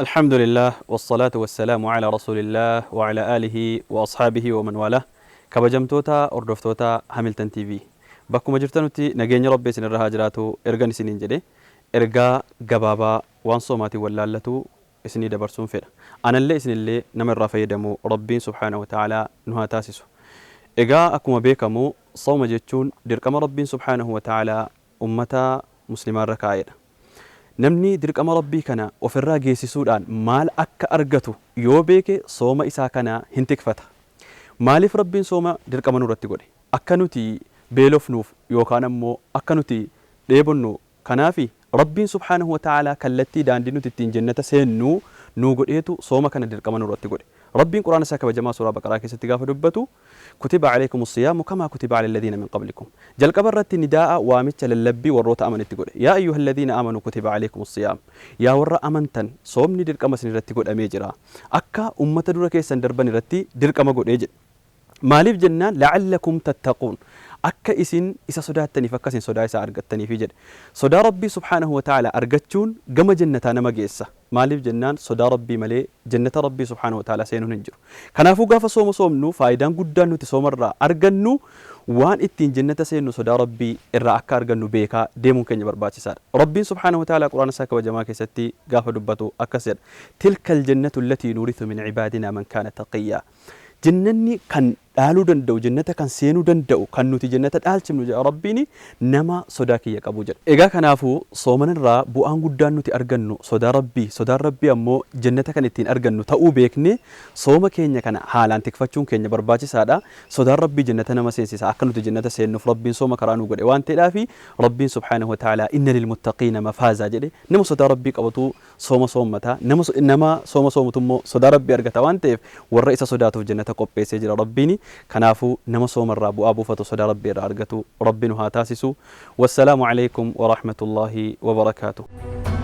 Alhamdulillah wassalaatu wassalaamu ala rasuulillah wa ala aalihi wa ashaabihi wa man walah. Kabajamtoota hordoftoota Hamilton TV, bakkuma jirtanutti nageenya Rabbi isinirra haa jiraatu ergan isiniin jedhe, ergaa gabaabaa waan soomaatiin wal laallatu isinii dabarsuun fedha. Anallee isinillee nama irraa fayyadamu Rabbiin subhaanahu wa ta'aalaa nu haa taasisu. Egaa akkuma beekamu sooma jechuun dirqama Rabbiin subhaanahu wa ta'aalaa ummata muslimaarra kaa'edha. Namni dirqama Rabbii kana ofirraa geessisuudhaan maal akka argatu yoo beeke sooma isaa kana hin tikfata. Maaliif Rabbiin sooma dirqama nurratti godhe? Akka nuti beelofnuuf yookaan ammoo akka nuti dheebonnu kanaafi? Rabbiin subhaanahu wa ta'aalaa kallattii daandii nuti ittiin jannata seennu nuu godheetu sooma kana dirqama nurratti godhe. Rabbiin Qur'aana isaa kabajamaa suuraa Baqaraa keessatti gaafa dubbatu, Kutiba alaykumus siyaamu kamaa kutiba alal ladiina min qablikum. Jalqaba irratti nidaa'a waamicha lallabbii warroota amanitti godhe. Yaa ayyuhal ladiina aamanuu kutiba alaykumus siyaam. Yaa warra amantan, soomni dirqama isin irratti godhamee jira. Akka ummata dura keessan darban irratti dirqama godhee jedhe. Maaliif jennaan, la'allakum tattaquun, akka isin isa sodaattaniif, akka isin sodaa isaa argattaniifi jedhe. Sodaa Rabbii subhaanahu wa ta'aalaa argachuun gama jannataa nama geessa. Maaliif jennaan, sodaa Rabbii malee jannata Rabbii subhaanahu wa ta'aalaa seenuun hin jiru. Kanaafuu gaafa sooma soomnu faayidaan guddaan nuti soomarraa argannu waan ittiin jannata seennu sodaa Rabbii irraa akka argannu beekaa deemuun keenya barbaachisaadha. Rabbiin subhaanahu wa ta'aalaa Qur'aana isaa kabajamaa keessatti gaafa dubbatu akkas jedha. Tilkal jannatu allatii nuurithu min ibaadinaa man kaana taqiyyaa. Jannanni kan dhaaluu danda'u, jannata kan seenuu danda'u, kan nuti jannata dhaalchifnu jedha Rabbiin, nama sodaa kiyya qabu jedha. Egaa kanaafuu soomana irraa bu'aan guddaan nuti argannu sodaa Rabbii, sodaan Rabbii ammoo jannata kan ittiin argannu ta'uu beeknee sooma keenya kana haalaan tikfachuun keenya barbaachisaadha. Sodaan Rabbii jannata nama seensisa. Akka nuti jannata seennuuf Rabbiin sooma karaa nuu godhe waan ta'eedhaafi Rabbiin subhaanahu wa ta'aalaa inna lilmuttaqiina mafaazaa jedhe, nama sodaa Rabbii qabutu sooma soommata, nama nama sooma soomutu immoo sodaa Rabbii argata waan ta'eef warra isa sodaatuuf jannata qopheessee jira Rabbiini. Kanaafuu nama sooma irraa bu'aa buufatu, sodaa Rabbii irraa argatu Rabbi nu haa taasisu. Wassalaamu aleykum warahmatullaahi wabarakaatuh.